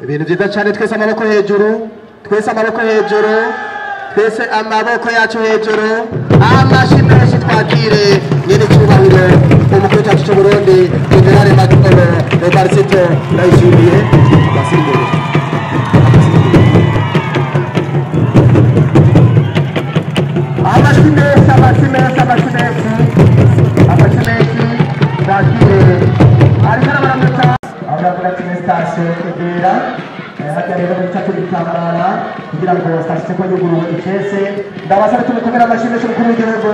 Ibintu byiza cyane, twese amaboko hejuru, twese amaboko hejuru, twese amaboko yacu hejuru, amashi menshi, twakire nyene cyubahiro umukuru cyacu cy'u Burundi, General Major Evariste Ndayishimiye. Basindere. Amashi menshi, amashi menshi, amashi menshi, amashi menshi, twakire ariko arabaramutsa, aho ati sitasiyo egera hajya rero muri cyacu gitambara kugira ngo sitasiyo ko yuguruwe icese. Ndabasaba tumukomere amashyi menshi umukuru w'igihugu,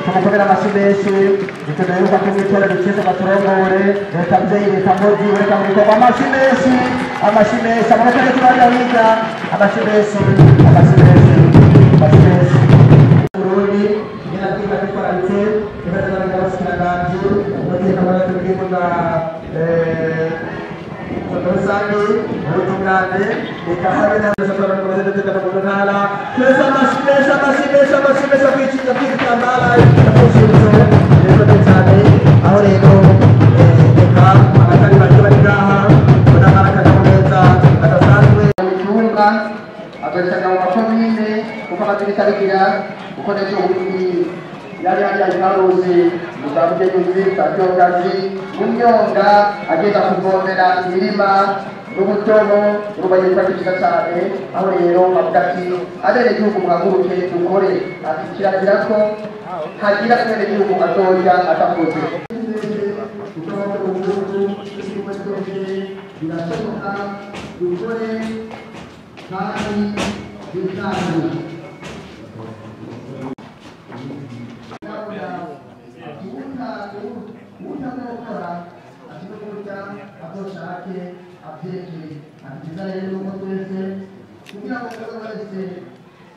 tumukomere amashyi menshi. Dukeneye yuko akumwitorera icese baturongore, leta mvyeyi, leta mpozi, reka mu bikorwa. Amashyi menshi, amashyi menshi, amaboko yacu bariya hirya, amashyi menshi, amashyi menshi, amashyi menshi. Burundi ingene twiga twitwararitse ifatanya n'abashikiranganji amateka baratubwiye na rusange ubutungane, reka habe n'abakomeze mu ntara. Twese amashyi menshi, amashyi menshi, amashyi menshi, kwicinga kw'igitambara cy'urwibutso neza cyane. Aho rero reka abatari bake bari ngaha ubona ari akanyamuneza kadasanzwe mu cyumba agasanga mu makomine kuko amategeko abigira kuko n'ejo bundi yari hariya ikaruzi mu za Bugenyuzi, za Cyongazi, mu myonga, agenda kuvomera imirima n'ubutobo. Urumva yuko ari byiza cyane. Aho rero avuga ati abenegihugu muhaguruke dukore, ati kirazira ko hagira umwenegihugu azorya adakoze. Birashoboka, dukore kandi bitange. Utazokora ati no kurya azoshake avyekeye. Ati byiza rero nuko twese kugira ngo umuntu wese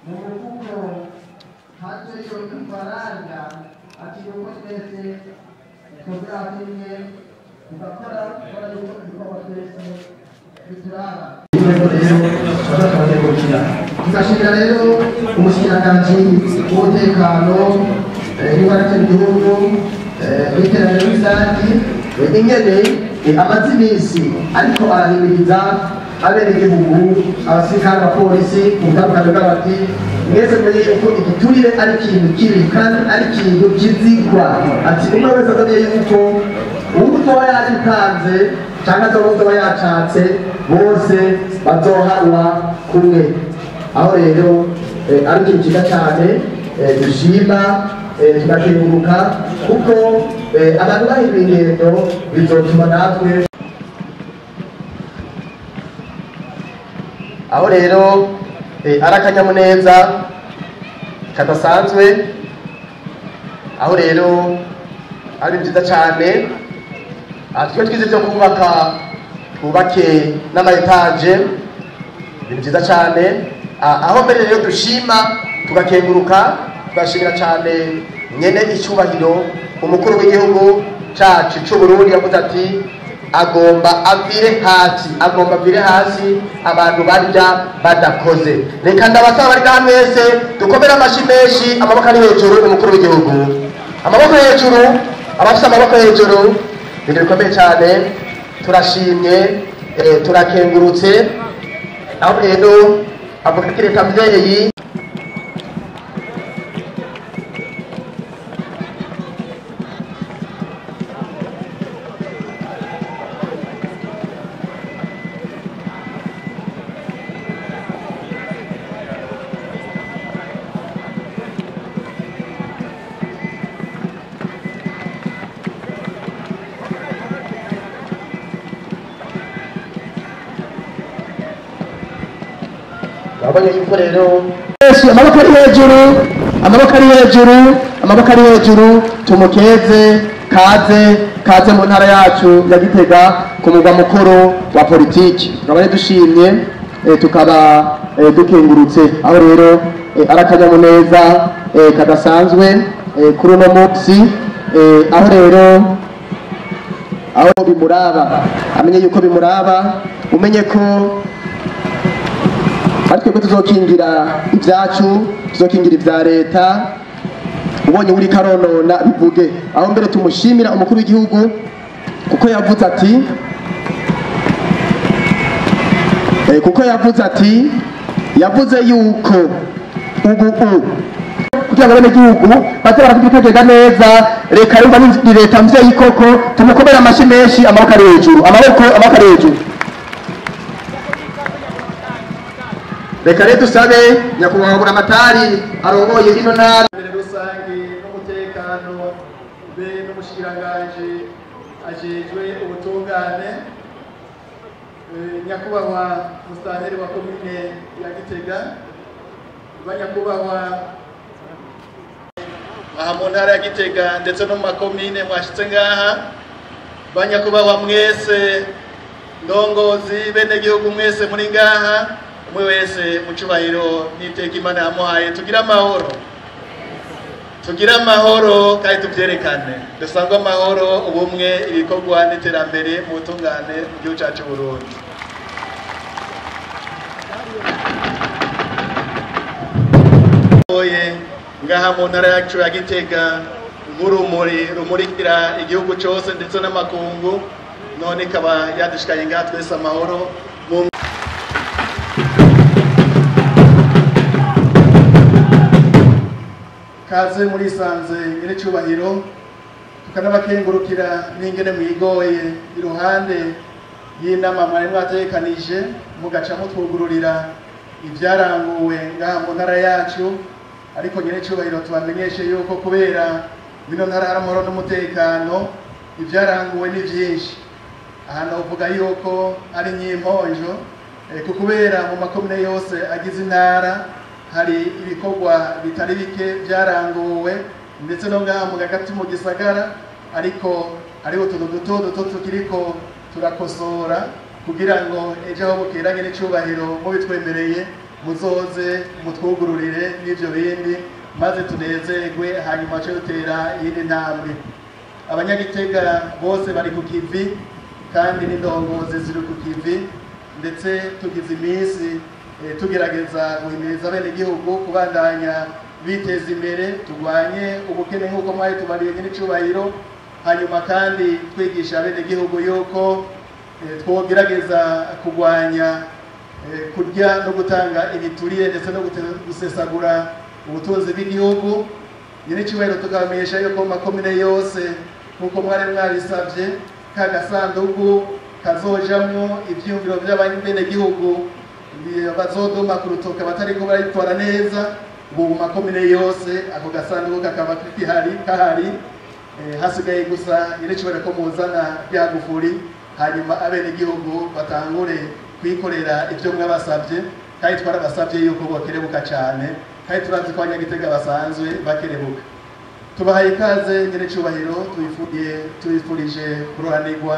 mu mufuko hajeyo ifaranga, ati nuko twese twogera kimwe tugakora kubona yuko ibikorwa twese bituraba. Tugashimira rero umushikiranganji w'umutekano n'ibara ry'igihugu n'iterambere rusange ingene amaze iminsi ariko arahimiriza abenegihugu, abasirikare, abapolisi mu butandukane bw'abati mwese mumenye yuko igiturire ari ikintu kibi kandi ari ikintu kizigwa. Ati umwe wese azamenye yuko uzoba yagitanze cyangwa azoba yacatse bose bazohanwa kumwe. Aho rero ari ikintu cyiza cyane dushima, tugakenguruka kuko abantu bahindura ingendo bizotuma natwe. Aho rero ari akanyamuneza kadasanzwe, aho rero ari byiza cyane. Twe twize byo kubaka, twubake n'ama étages, ibintu byiza cyane. Aho mbere rero dushima, tugakenguruka, tugashimira cyane nyene icyubahiro umukuru w'igihugu cacu c'u Burundi yavuze ati agomba avire hasi, agomba avire hasi abantu barya badakoze. Reka ndabasaba bari ngaha mwese dukomere amashi menshi, amaboko ari hejuru umukuru w'igihugu, amaboko hejuru, abafise amaboko hejuru. Ibintu bikomeye cyane, turashimye, turakengurutse. Aho rero avuga ati leta mvyeyi. Urabona yuko rero amaboko ari hejuru, amaboko ari hejuru, amaboko ari hejuru, tumukeze. Kaze, kaze mu ntara yacu ya Gitega, ku mugwa mukuru wa politiki. Tukaba dushimye, tukaba dukengurutse. Aho rero ari akanyamuneza kadasanzwe kuri uno munsi. Aho rero aho bimuraba amenye yuko bimuraba, umenye ko ari twebwe tuzokingira ibyacu, tuzokingira ibya leta. Ubonye uri karonona bivuge. Aho mbere tumushimira umukuru w'igihugu kuko yavuze ati Kuko yavuze ati, yavuze yuko ubu kugira ngo abenegihugu baze baravuga ibitagenda neza, reka yumva ni leta mvyeyi koko, tumukomere amashi menshi, amaboko ari hejuru, amaboko ari hejuru. Reka rero dusabe nyakubahwa Buramatari arongoye ino ntara rusange n'umutekano be n'umushikiranganji ajejwe ubutungane, nyakubahwa musitanteri wa komine ya Gitega, banyakubahwa aha mu ntara ya Gitega ndetse no mu makomine mwashitse ngaha, banyakubahwa mwese ndongozi benegihugu mwese muri ngaha, umwe wese mu cubahiro n'iteka Imana yamuhaye, tugire amahoro, tugire amahoro kandi tuvyerekane, dusangwe amahoro, ubumwe, ibikorwa n'iterambere mu butungane mu gihugu cacu Burundi. Ngaha mu ntara yacu ya Gitega nk'urumuri rumurikira igihugu cose ndetse n'amakungu, none ikaba yadushikanye ngaha twese amahoro. Kaze muri sanze nyene cubahiro, tukanabakengurukira n'ingene mwigoye iruhande y'inama mwari mwategekanije, mugaca mutwugururira ivyaranguwe ngaha mu ntara yacu. Ariko nyene cubahiro tubamenyeshe yuko kubera bino ntara hari amahoro n'umutekano, ivyaranguwe ni vyinshi. Aha novuga yuko ari nyimponjo, kubera mu makomine yose agize intara hari ibikorwa bitari bike byaranguwe, ndetse no ngaha mu gati mu gisagara, ariko hariho utuntu duto duto tukiriko turakosora kugira ngo ejo aho bukeranye n'icubahiro mubitwemereye muzoze mutwugururire n'ivyo bindi, maze tunezerwe, hanyuma ce dutera iyindi ntambwe. Abanyagitega bose bari ku kivi kandi n'indongozi ziri ku kivi, ndetse tugize iminsi tugerageza guhimiriza abenegihugu kubandanya biteza imbere, turwanye ubukene nk'uko mwari tubariye n'icubahiro, hanyuma kandi twigisha abenegihugu yuko twogerageza kurwanya kurya no gutanga ibiturire ndetse no gusesagura ubutunzi bw'igihugu. Nyir'icyubahiro tukabamenyesha yuko mu makomine yose nk'uko mwari mwabisavye, ka gasandugu kazojamwo ivyiyumviro by'abenegihugu bazodoma ku rutoke batariko barayitwara neza, ubu mu makomine yose ako gasanduku kakaba kahari. Hasigaye gusa nyir'icyubahiro ko muzana rya gufuri, hanyuma abenegihugu batangure kwikorera ivyo mwabasavye, kandi twarabasavye yuko bokerebuka cane, kandi turazi ko abanyagitega basanzwe bakerebuka. Tubahaye ikaze nyir'icyubahiro, tubifurije kuroranirwa,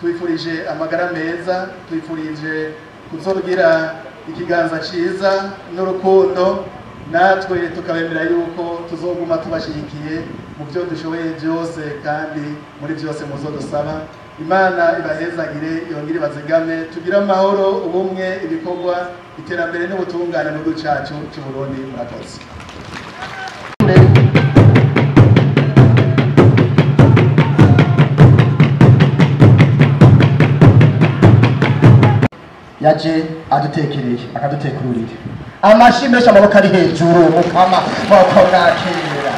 tubifurije amagara meza, tubifurije kuzogira ikiganza ciza n'urukundo, natwe tukabemera yuko tuzoguma tubashigikiye mu byo dushoboye byose kandi muri byose muzodusaba. Imana ibahezagire, yongere ibazigame, tugire amahoro, ubumwe, ibikorwa, iterambere n'ubutungane mu gihugu cacu c'u Burundi. Murakoze. Yaje adutekereye akadutekururira amashi menshi, amaboko ari hejuru, mukama moko nakira.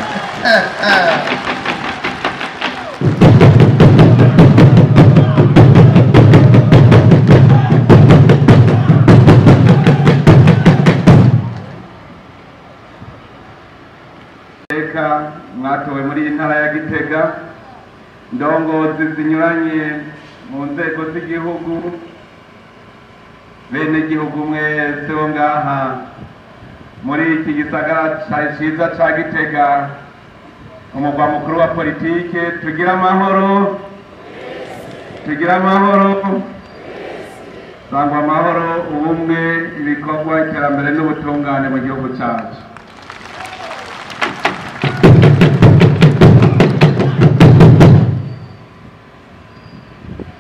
Eka mwatowe muri iyi ntara ya Gitega, ndongozi zinyuranye mu nzego z'igihugu, bene gihugu mwese bo ngaha muri iki gisagara ciza ca Gitega, umugwa mukuru wa politike, tugira amahoro, tugira amahoro, sangwa amahoro, ubumwe, ibikorwa, iterambere n'ubutungane mu gihugu cacu.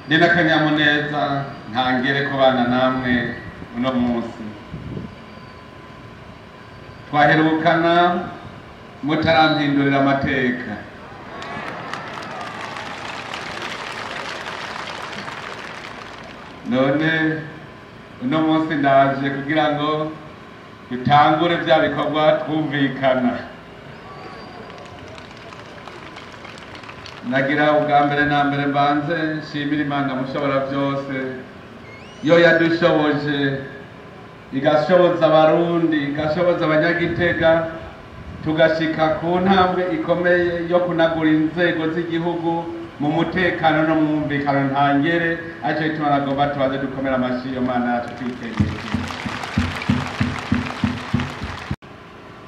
Ni n'akanyamuneza ntangere kubana namwe uno munsi. Twaherukana mutarampindurira amateka. None Uno munsi ndaje kugira ngo dutangure bya bikorwa twumvikana. Nagira ubwa mbere na mbere mbanze nshimira Imana mushobora byose, yo yadushoboje igashoboza Abarundi, igashoboza Abanyagitega, tugashika ku ntambwe ikomeye yo kunagura inzego z'igihugu mu mutekano no mu mwumvikano ntangere. Aricyo gituma nagomba tubanze dukomera amashyi iyo Mana yacu twikengeye.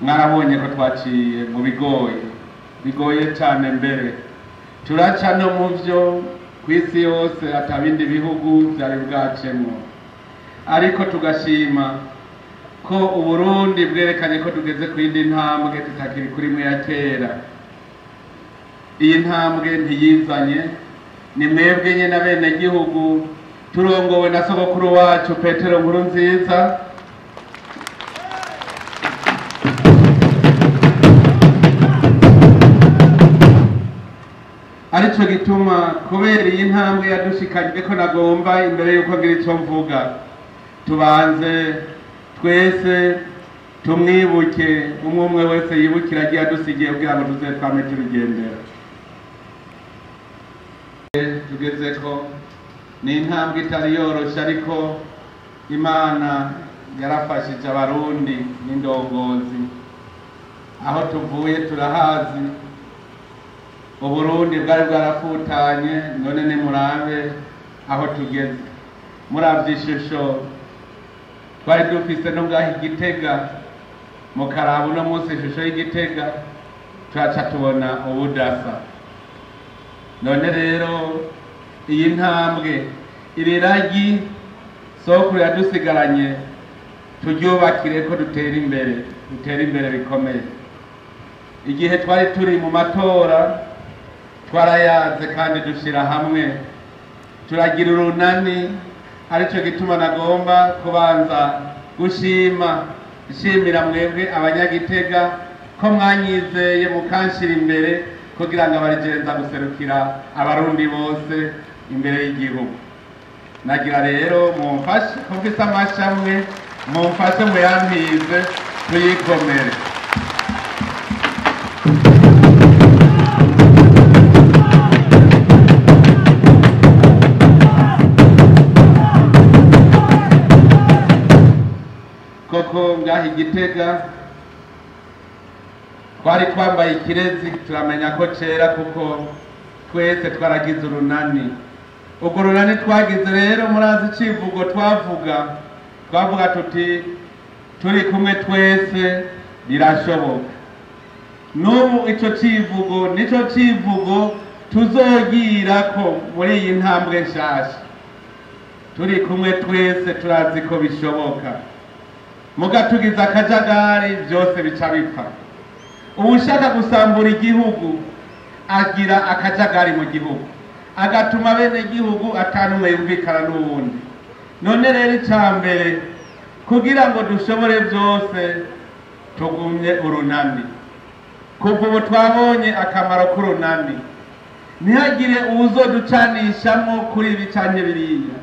Mwarabonye ko twaciye mu bigoye, bigoye cyane, mbere turaca no mu byo ku isi yose atabindi bihugu byari bwacemwo, ariko tugashima ko Uburundi bwerekanye ko tugeze ku yindi ntambwe, tutakiri kuri mwe ya kera. Iyi ntambwe ntiyizanye, ni mwebwe nyine abenegihugu, turongowe na sogokuru wacu Petero Nkurunziza. Arico gituma kubera iyi ntambwe yadushikanye ko nagomba imbere yuko ngira ico mvuga, tubanze twese tumwibuke, umwe umwe wese yibukira agiye adusigiye kugira ngo tuze twame tubigendera. Tugeze ko ni intambwe itari yoroshe, ariko Imana yarafashije Abarundi n'indongozi. Aho tuvuye turahazi, Uburundi bwari bwarafutanye, none nimurabe aho tugeze. Muravye ishusho twari dufise no ngaho Igitega, mukaraba uno munsi ishusho y'Igitega, turaca tubona ubudasa. None rero iyi ntambwe, iri ragi sokuru yadusigaranye, turyubakire ko dutera imbere, dutera imbere bikomeye. Igihe twari turi mu matora twarayaze kandi dushira hamwe, turagira urunani. Arico gituma nagomba kubanza gushima, nshimira mwebwe Abanyagitega ko mwanyizeye mukanshira imbere kugira ngo abarigenza guserukira Abarundi bose imbere y'igihugu. Nagira rero mumfashe, ko mfise amashamwe, mumfashe muyampize tuyikomere. Koko ngaha Igitega twari twambaye ikirezi, turamenya ko cera kuko twese twaragize urunani. Urwo runani twagize rero, murazi icivugo twavuga, twavuga tuti turi kumwe twese birashoboka. N'ubu ico civugo nico civugo tuzogirako muri iyi ntambwe nshasha. Turi kumwe twese turazi ko bishoboka, muga tugize akajagari byose bica bipfa. Uwushaka gusambura igihugu agira akajagari mu gihugu, agatuma bene gihugu atanumwe yumvikana n'uwundi. None rero icya mbere kugira ngo dushobore byose, tugumye urunani. Kuva ubu twabonye akamaro k'urunani, ntihagire uwuzoducanishamo kuri ibi canke biriya,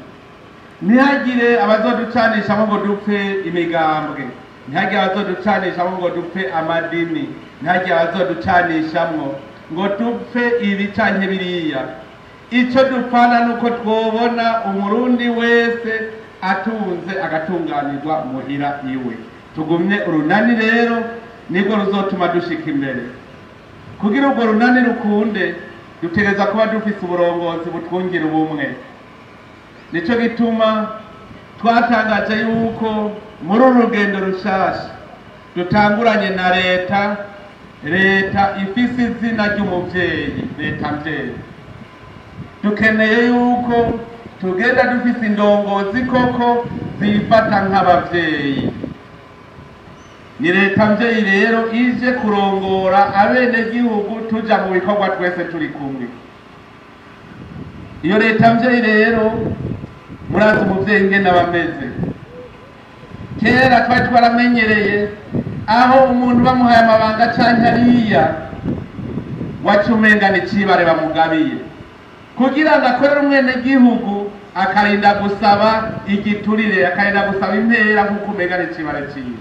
ntihagire abazoducanishamo ngo dupfe imigambwe, ntihagire abazoducanishamo ngo dupfe amadini, ntihagire abazoducanishamo ngo dupfe ibi canke biriya. Ico dupfana nuko twobona Umurundi wese atunze agatunganirwa muhira iwe. Tugumye urunani rero, nibwo ruzotuma dushika imbere. Kugira urwo runani rukunde, dutegereza kuba dufise uburongozi butwungira ubumwe. Nico gituma twatangaje yuko muri uru rugendo rushasha dutanguranye na leta, leta ifise izina ry'umuvyeyi, leta mvyeyi. Dukeneye yuko tugenda dufise indongozi koko zifata nk'abavyeyi. Ni leta mvyeyi rero ije kurongora abenegihugu, tuja mu bikorwa twese turi kumwe. Iyo leta mvyeyi rero, murazi umuvyeyi ingene aba ameze. Kera twari twaramenyereye aho umuntu bamuhaye amabanga canke ariya, waca umenga ni icibare bamugabiye kugira ngo akorere umwenegihugu. akarinda gusaba igiturire, akarinda gusaba impera nk'uko umenga ni icibare ciwe.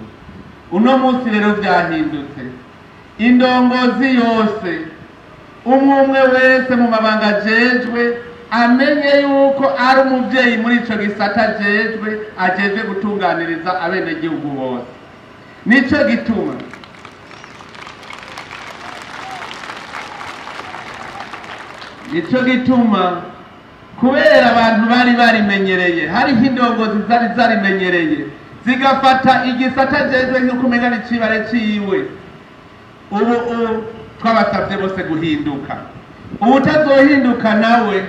Uno munsi rero vyahindutse, indongozi yose, umwe wese mu mabanga ajejwe amenye yuko ari umuvyeyi muri ico gisata ajejwe, ajejwe gutunganiriza abenegihugu bose. Nico gituma kubera abantu bari barimenyereye, hariho indongozi zari zarimenyereye zigafata igisata ajejwe nk'uko umenga ni icibare ciwe. Ubu twabasavye bose guhinduka. Uwutazohinduka nawe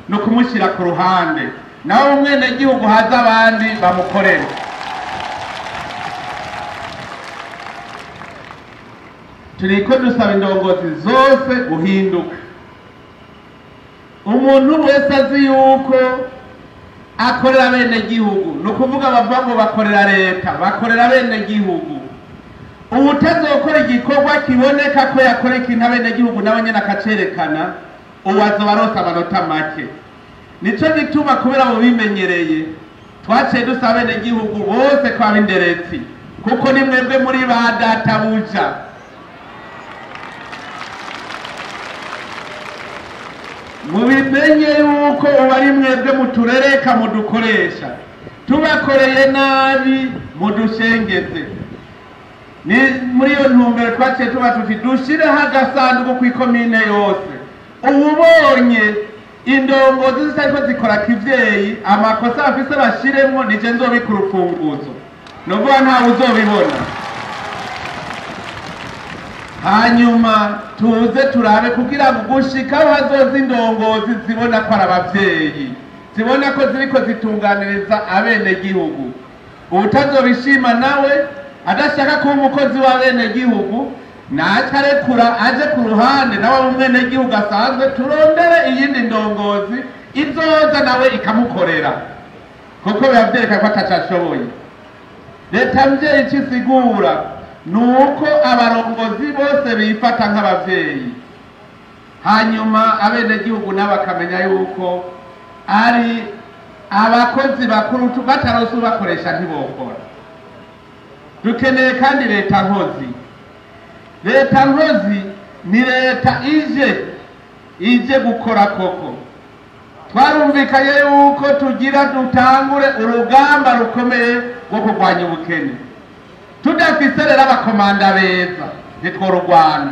no kumushyira ku ruhande, nawe umwenegihugu haza abandi bamukorere. Turiko dusaba indongozi zose guhinduka. Umuntu wese azi yuko akorera abenegihugu, ni ukuvuga bavuga ngo bakorera leta, bakorera abenegihugu. Uwutazokora igikorwa kiboneka ko yakora ikintu abenegihugu nawe nyene akacerekana, uwo azoba aronse amanota make. Nico gituma kubera bubimenyereye twaciye dusaba abenegihugu bose ko ab'inderetsi, kuko ni mwebwe muri ba databuja. Mubimenye yuko ubu ari mwebwe muturereka, mudukoresha. Tubakoreye nabi mudushengeze. Ni muri iyo ntumbero twaciye tuba tuti dushireho agasanduku kw'ikomine yose. Uwubonye indongozi zitariko zikora kivyeyi, amakosa afise bashiremwo, nije nzobika urufunguzo, novuga ntawe uzobibona. Hanyuma tuze turabe kugira ngo gushika aho hazoza indongozi zibona ko ari abavyeyi, zibona ko ziriko zitunganiriza abenegihugu. Uwutazobishima nawe adashaka kuba umukozi w'abenegihugu, naca arekura aje ku ruhande, nawe abe umwenegihugu asanzwe, turondere iyindi ndongozi izoza nawe ikamukorera, kuko biba vyereka ko ataco ashoboye. Leta mvyeyi ico isigura nuko abarongozi bose bifata nk'abavyeyi, hanyuma abenegihugu nabo bakamenya yuko ari abakozi bakuru, bataronse ubakoresha ntibokora. Dukeneye kandi leta nkozi. Leta nkozi ni leta ije gukora koko. Twarumvikanye yuko tugira dutangure urugamba rukomeye rwo kurwanya ubukene. Tudafise rero abakomanda beza ntitworugwana.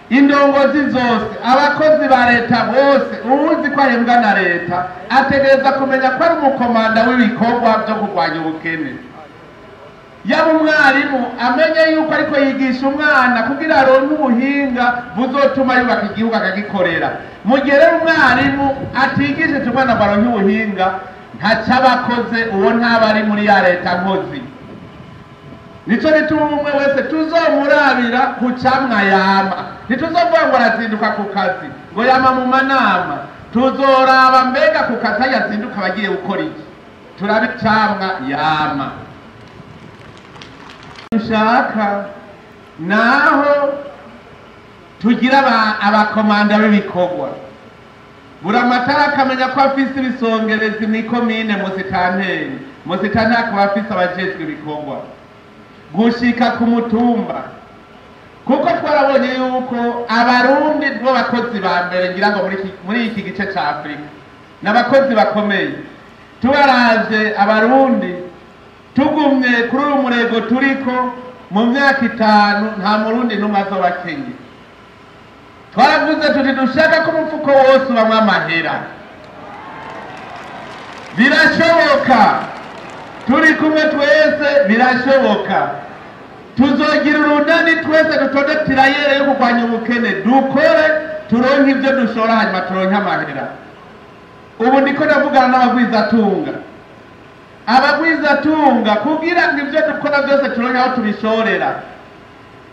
Indongozi zose, abakozi ba leta bose, uwuzi ko ahembwa na leta ategereza kumenya ko ari umukomanda w'ibikorwa vyo kurwanya ubukene. Yaba umwarimu amenye yuko ariko yigisha umwana kugira aronke ubuhinga buzotuma yubaka igihugu akagikorera. Mu gihe rero umwarimu atigishije umwana ngo aronke ubuhinga, ntaco aba akoze, uwo ntaba ari muri ya leta nkozi. Nico gituma umwe wese tuzomurabira ku camwa yama. Ntituzovuga ngo arazinduka ku kazi, ngo yama mu manama. Tuzoraba mbega ku kazi aho yazinduka aba agiye gukora iki? Turabe icamwa yama. Dushaka naho tugira abakomanda b'ibikorwa. Buramatari akamenya ko afise ibisongerezi mw'ikomine musitanteri, musitanteri akaba afise abajejwe ibikorwa gushika ku mutumba. Kuko twarabonye yuko abarundi nibo bakozi ba mbere ngira ngo muri iki gice ca Afrika, n'abakozi bakomeye. Tubaravye abarundi tugumye kuri uyu murego turiko, mu myaka 5 nta murundi n'umwe azoba akenye. Twaravuze tuti dushaka ko umufuko wose ubamwo amahera. Birashoboka, turi kumwe twese, birashoboka. Tuzogira urunani twese, dutonde tirayere yo kurwanya ubukene, dukore turonke ivyo dushora, hanyuma turonke amahera. Ubu ndiko ndavugana n'abagwizatunga. Abagwizatunga kugira ngo ivyo dukora byose turonke aho tubishorera,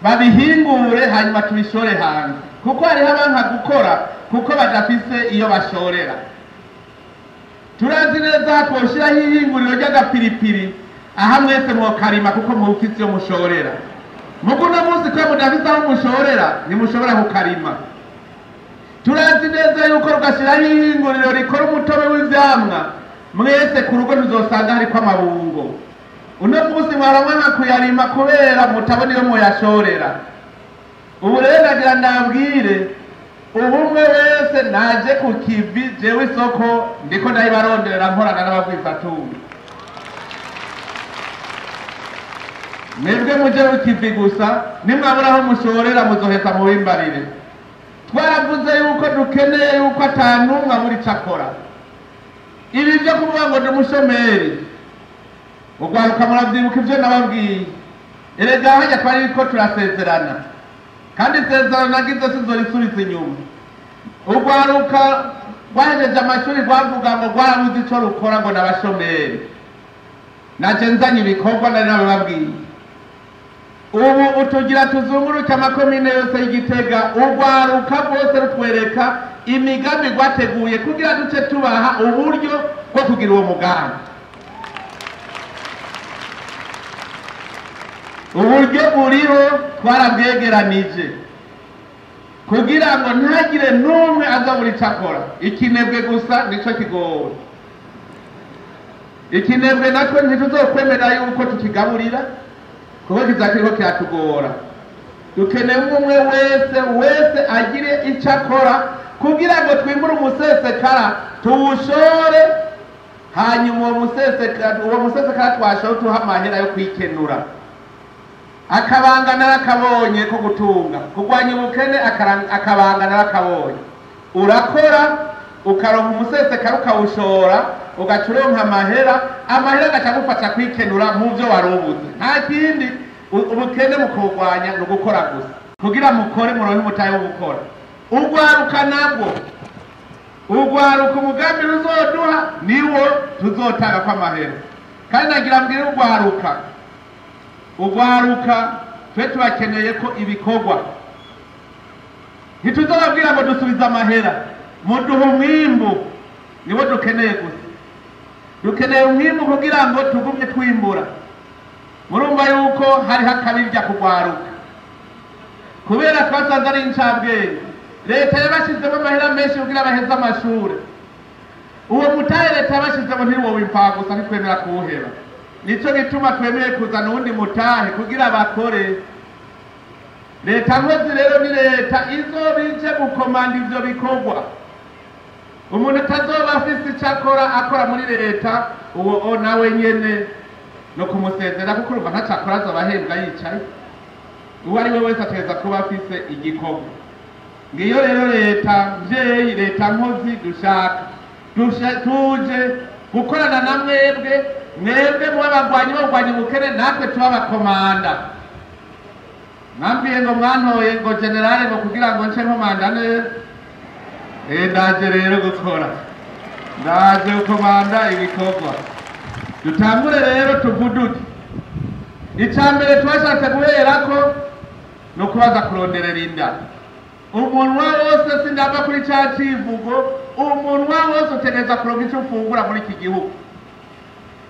babihingure hanyuma tubishore hanze, kuko hariho abanka gukora kuko badafise iyo bashorera. Turazi neza twoshiraho ihinguriro ry'agapiripiri aha mwese mwokarima, kuko mufise iyo mushorera. Mugu uno munsi ko mudafise aho mushorera, ntimushobora kukarima. Turazi neza yuko rugashiraho ihinguriro rikora umutobe w'ivyamwa, mwese ku rugo ntuzosanga hariko amabungo. Uno munsi mwaramwana kuyarima kubera mutabona iyo muyashorera. Ubu rero nagira ndabwire ubumwe wese naje ku kivi, jewe isoko ndiko ndayibaronderera nkorana n'abagwizatunga. Mwebwe muje ku kivi gusa, nimwabura aho mushorera muzoheza mubimbarire. Twaravuze yuko dukeneye yuko atanumwe abura ico akora. Ibi vyo kuvuga ngo ndi umushomeri, ugwaruka muravyibuka ivyo nababwiye. Erega harya twariko turasezerana, kandi isezerano nagize sinzorisubiza inyuma. Ugwaruka rwahejeje amashuri rwavuga ngo rwarabuze ico rukora ngo n'abashomeri. Naje nzanye ibikorwa nari nabibabwiye. Ubu utugira tuzunguruke amakomine yose y'Igitega, ugwaruka rwose rutwereka imigambi rwateguye kugira duce tubaha uburyo bwo kugira uwo mugambi. Uburyo buriho twarabwegeranije kugira ngo ntagire n'umwe aza buri ico akora. Ikinebwe gusa nico kigowe. Ikinebwe natwe ntituzokwemera yuko tukigaburira, kuko kizakiriko kiratugora. Dukeneye umwe wese agire ico akora kugira ngo twimbure umusesekara tuwushore, hanyuma uwo musesekara twashora tuha amahera yo kwikenura. Akabanga narakabonye ko gutunga, kurwanya ubukene akabanga narakabonye. Urakora ukaronka umusesekara ukawushora, ugaca uronka amahera, amahera agaca agufasha kwikenura mu vyo wari ubuze. Nta kindi, ubukene mu kuburwanya ni ugukora gusa. Kugira mukore muronke umutahe wo gukora. Ugwaruka nabwo, ugwaruka umugambi ruzoduha niwo tuzotanga kw'amahera. Kandi nagira mbwire ugwaruka, ugwaruka twe tubakeneye ko ibikorwa. Ntituzobabwira ngo dusubize amahera, muduhe umwimbu, niwo dukeneye gusa. Dukeneye umwimbu kugira ngo tugumye twimbura. Murumva yuko hariho akabirya kugwaruka, kubera twasanze ari incabwenge. Leta yabashizemo amahera menshi kugira baheze amashure. Uwo mutahe leta yabashizemo ntiwoba imfagusa, ntitwemera kuwuheba. Nico gituma twemeye kuzana uwundi mutahe kugira bakore. Leta nkozi rero ni leta izoba ije gukomanda ivyo bikorwa. Umuntu atazoba afise ico akora, akora muri leta, uwo nawe nyene no kumusezera, kuko urumva ntaco akora azoba ahembwa yicaye. Uwo ari we wese ategerezwa kuba afise igikorwa. Ngiyo rero leta mvyeyi, leta nkozi dushaka. Tuje gukorana na mwebwe, mwebwe muba abagwanyi barwanya ubukene, natwe tuba abakomanda. Mwambwiye ngo mwantoye ngo generale ngo kugira ngo nce nkomanda neza. Ndaje rero gukora, ndaje gukomanda ibikorwa. Dutangure rero tuvuduke. Ica mbere twashatse guherako ni ukubaza kuronderera inda. Umunwa wose sindava kuri ca civugo, umunwa wose utegerezwa kuronka ico ufungura muri iki gihugu.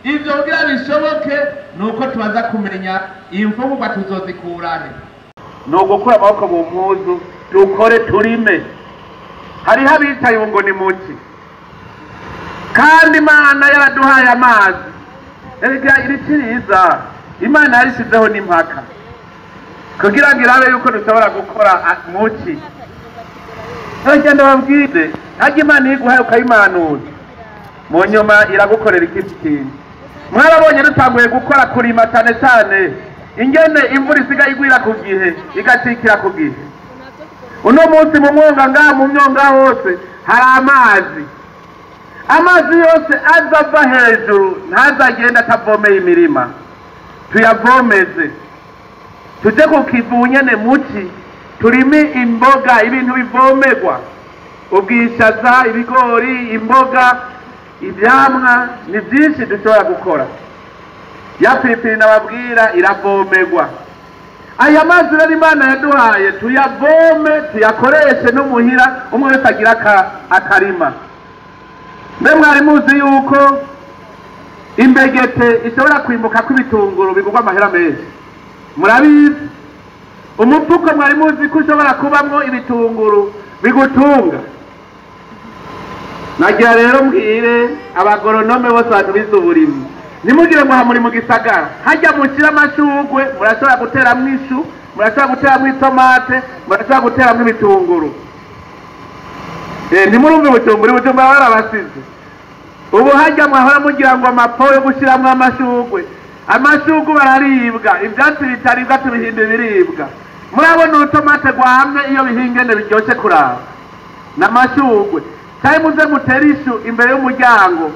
Ivyo kugira bishoboke ni uko tubaza kumenya imfungurwa tuzozikurahe. Ni ugukura amaboko mu mpuzu, dukore turime. Hariho abicaye ubu ngo ni muki, kandi Imana yaraduhaye amazi. Erega iri ciriza Imana yarishizeho n'impaka kugira ngo irabe yuko dushobora gukora muki. Erega ndababwire, harya Imana iyo iguhaye ukayimanura, mu nyuma iragukorera ikindi kintu. Mwarabonye dutanguye gukora kurima cyane cyane ingene imvura isigaye igwira ku gihe, igacikira ku gihe. Uno munsi mu mwonga ngaha, mu myonga hose hari amazi. Amazi yose aza ava hejuru ntazagenda atavomeye imirima. Tuyavomeze, tuje ku kivu nyene muci, turime imboga, ibintu bivomerwa, ubwishaza, ibigori, imboga, ivyamwa, ni vyinshi dushobora gukora. Ya piripiri nababwira iravomerwa. Aya mazi rero Imana yaduhaye tuyavome, tuyakoreshe no muhira, umwe wese agira akarima. Mbe mwari muzi yuko imbegete ishobora kwimbuka kw'ibitunguru bigurwa amahera menshi? Murabizi? Umufuko mwari muzi ko ushobora kubamwo ibitunguru Bigutunga. Nagira rero mbwire abagoronome bose batubize uburimyi. Nimugire ngo muri mu gisagara, hajya mushyira amashugwe, murashobora guteramwo ishu, murashobora guteramwo itomate, murashobora guteramwo ibitunguru. Ntimurumve ubujumbura, ubujumbura barabasize. Ubu hajya mwahora mugira ngo amapo yo gushiramwo amashugwe. Amashugwe bararibwa, ivyatsi bitaribwa tubihinda ibiribwa. Murabona urutomate rwamye iyo bihingene biryoshe kuraba. N'amashugwe. Kandi muze mutere ishu imbere y'umuryango.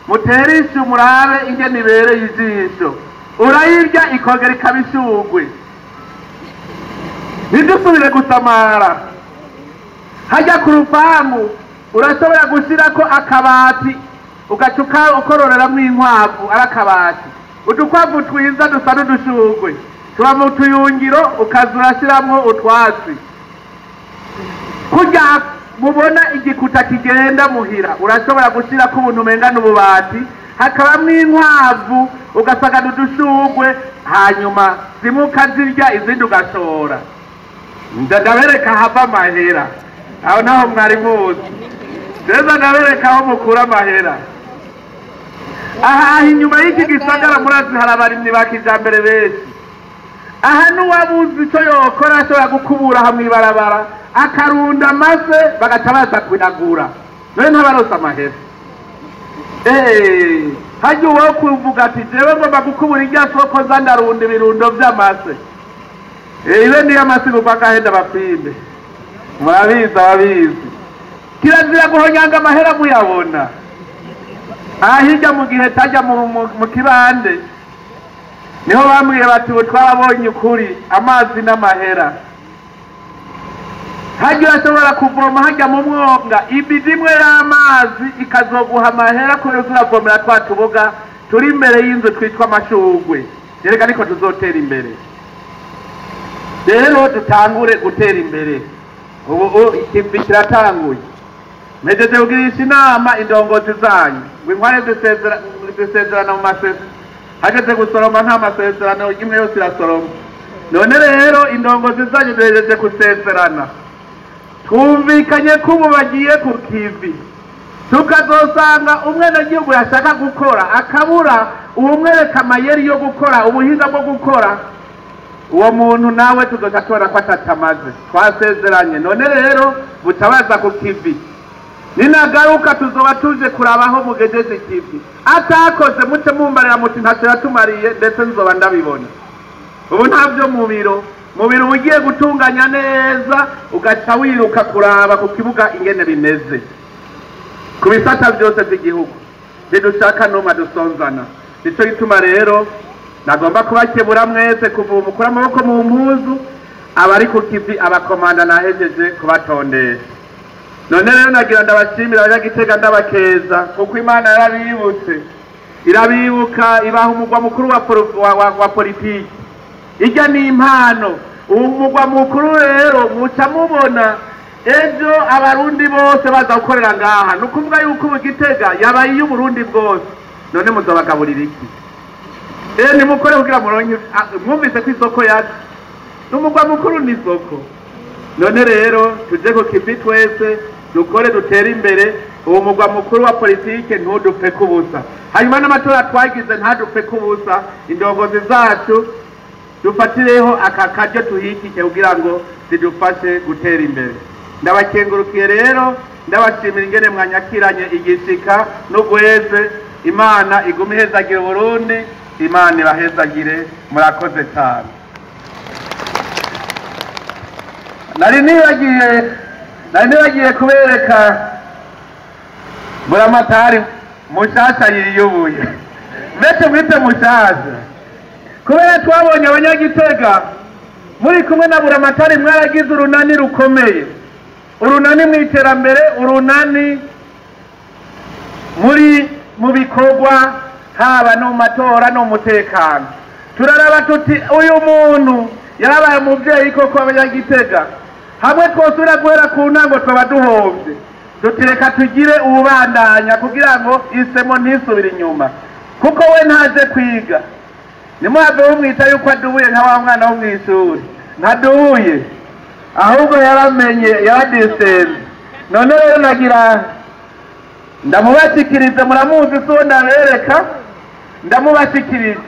Mutere ishu murabe ingene ibereye ijisho. Urayirya ikongera ikaba ishugwe. Ntidusubire gusamara. Hajya ku rupangu urashobora gushirako akabati ugacuka ukororeramwo inkwavu, ari akabati. Udukwavu twiza dusa n'udushugwe tuba mu tuyungiro, ukaza urashiramwo utwatsi. Kurya mubona igikuta kigenda muhira, urashobora gushirako ubuntu umenga n'ububati, hakabamwo inkwavu ugasanga udushugwe, hanyuma zimwe ukazirya izindi ugashora. Ndabereka hava amahera. Aho naho mwari muzi. Neza ndabereka aho mukura amahera. Aha inyuma y'iki gisagara murazi hari abarimyi ba kijambere benshi. Aha n'uwabuze ico yokora ashobora gukubura aha mw'ibarabara, akarunda amase bagaca baza kuyagura. None ntabaronse amahera. Harya uwo kuvuga ati jewe ngomba gukubura irya soko nza ndarunda ibirundo vy'amase. Ibe niyo amase kugwa agahenda bapime. Murabizi ababizi. Kirazira guhonyanga amahera muyabona. Aha hirya mu gihe tajya mu kibande niho bambwiye bati ubu twarabonye ukuri, amazi n'amahera. Harya urashobora kuvoma hajya mu mwonga ibido imwe y'amazi ikazoguha amahera kubera uza uravomera twa tuboga turi imbere y'inzu twitwa amashugwe. Erega niko tuzotera imbere. Rero dutangure gutera imbere. Ubu ikivi kiratanguye. Mpejeje kugirisha inama indongozi zanyu ngo inkware zisezerana mu masezerano. Hageze gusoroma nta masezerano, imwe yose irasoroma. None rero indongozi zanyu duhejeje gusezerana. Twumvikanye ko ubu bagiye ku kivi. Tukazosanga umwenegihugu yashaka gukora akabura uwumwereka amayeri yo gukora, ubuhinga bwo gukora. Uwo muntu nawe tuzoca tubona ko atatamaze. Twasezeranye. None rero buca baza ku kivi. Ninagaruka tuzoba tuje kuraba aho mugejeje ikivi. Atakoze muce mumbarira muti ntacyo yatumariye, ndetse nzoba ndabibona. Ubu ntavyo mu biro. Mu biro ugiye gutunganya neza ugaca wiruka kuraba ku kibuga ingene bimeze. Ku bisata byose by'igihugu. Ntidushaka n'umwe dusonzana. Nico gituma rero nagomba kubakebura mwese kuva mukura amaboko mu mpuzu, abari ku kivi abakomanda nahejeje kubatondesha. None rero nagira ndabashimira abanyagitega ndabakeza kuko Imana yarabibutse. Irabibuka ibaha umugwa mukuru wa politiki. Ijya ni impano. Umugwa mukuru rero muca mubona ejo abarundi bose baza gukorera ngaha. Ni ukuvuga yuko ubu Gitega yabaye iy'Uburundi bwose. None muzobagaburira iki? Nimukore kugira muronke, mwumvise ko isoko yaje. N'umugwa mukuru ni isoko. None rero tuje ku kivi twese dukore dutere imbere. Uwo mugwa mukuru wa politike ntudupfe kubusa. Hanyuma n'amatora twagize ntadupfe kubusa. Indongozi zacu dufatireho aka karyo tuhikike kugira ngo zidufashe gutera imbere. Ndabakengurukiye rero, ndabashimira ingene mwanyakiranye igishika n'ugweze. Imana igume ihezagire Burundi, Imana ibahezagire, murakoze cyane. Nari nibagiye kubereka Buramatari mushasha yiyubuye. Mbese mwite mushasha. Kubera twabonye abanyagitega muri kumwe na Buramatari mwaragize urunani rukomeye. Urunani mu iterambere, urunani muri mu bikorwa, haba no mu matora no mu mutekano. Turaraba tuti uyu muntu yarabaye umuvyeyi koko abanyagitega. Hamwe twosubira guhera ku ntango twaba duhovye. Tutireka tugire ubandanya kugira ngo isemo ntisubire inyuma. Kuko we ntaje kwiga. Nimuhave mumwita yuko adubuye nka wa mwana wo mw'ishuri. Ntadubuye. Ahubwo yaramenye yaradisenze. None rero nagira ndamubashikirize, muramuzi so ndabereka, ndamubashikirize.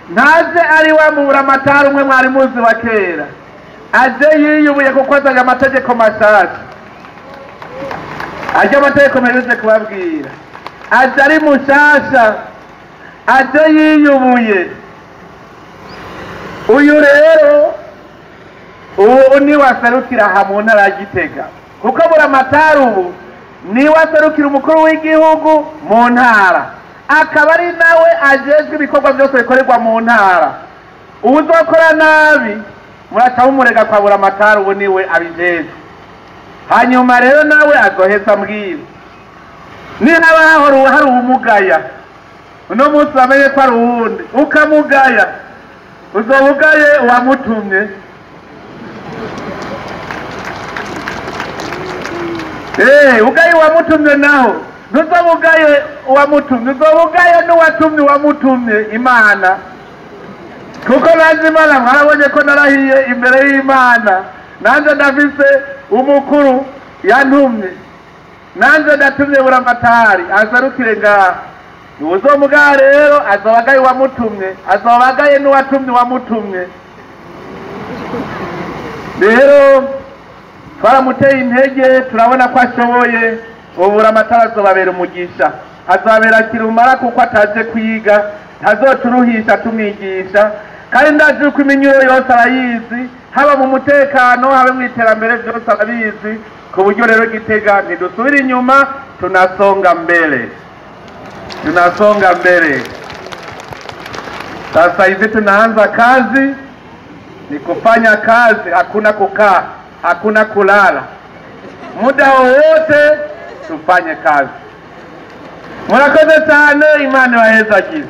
Ntaze ari wa muramatari umwe mwari muzi wa kera, aje yiyubuye kuko azaga amategeko mashasha, ajya amategeko mperutse kubabwira, aje ari mushasha, aje yiyubuye. Uyu rero ubu ni waserukira aha mu ntara ya Gitega, kuko buramatari ubu ni waserukira umukuru w'igihugu mu ntara, akaba ari nawe ajejwe ibikorwa byose bikorerwa mu ntara. Uwuzokora nabi muraca mumurega kwa buramatari, ubu niwe abijejwe. Hanyuma rero nawe azoheza mbwira nihaba hahora hari uwumugaya, uno munsi bamenye ko ari uwundi, ukamugaya uzobugaye uwamutumye. Ugaye uwamutumye naho ntuzobugaye uwamutumye, uzobugaye n'uwatumye uwamutumye Imana. Kuko nanjye Imana mwarabonye ko narahiye imbere y'Imana, nanjye ndafise umukuru yantumye, nanjye ndatumye buramatari azarukire ngaha. Uwuzomugaya rero azobagaye uwamutumye, azobagaye n'uwatumye uwamutumye. Rero twaramuteye intege, turabona ko ashoboye. Ubu buramatari azobabera umugisha, azabera kirumara kuko ataje kwiga, ntazoturuhisha tumwigisha, kandi ndazi yuko iminyuro yose arayizi, haba mu mutekano habe mu iterambere byose arabizi. Ku buryo rero Gitega ntidusubira inyuma, tunasonga mbele, tunasonga mbele. Sasa hivi tunaanza kazi, ni kufanya kazi, hakuna kukaa, hakuna kulala, muda wowote tufanye kazi. Murakoze cyane, Imana ibahezagize.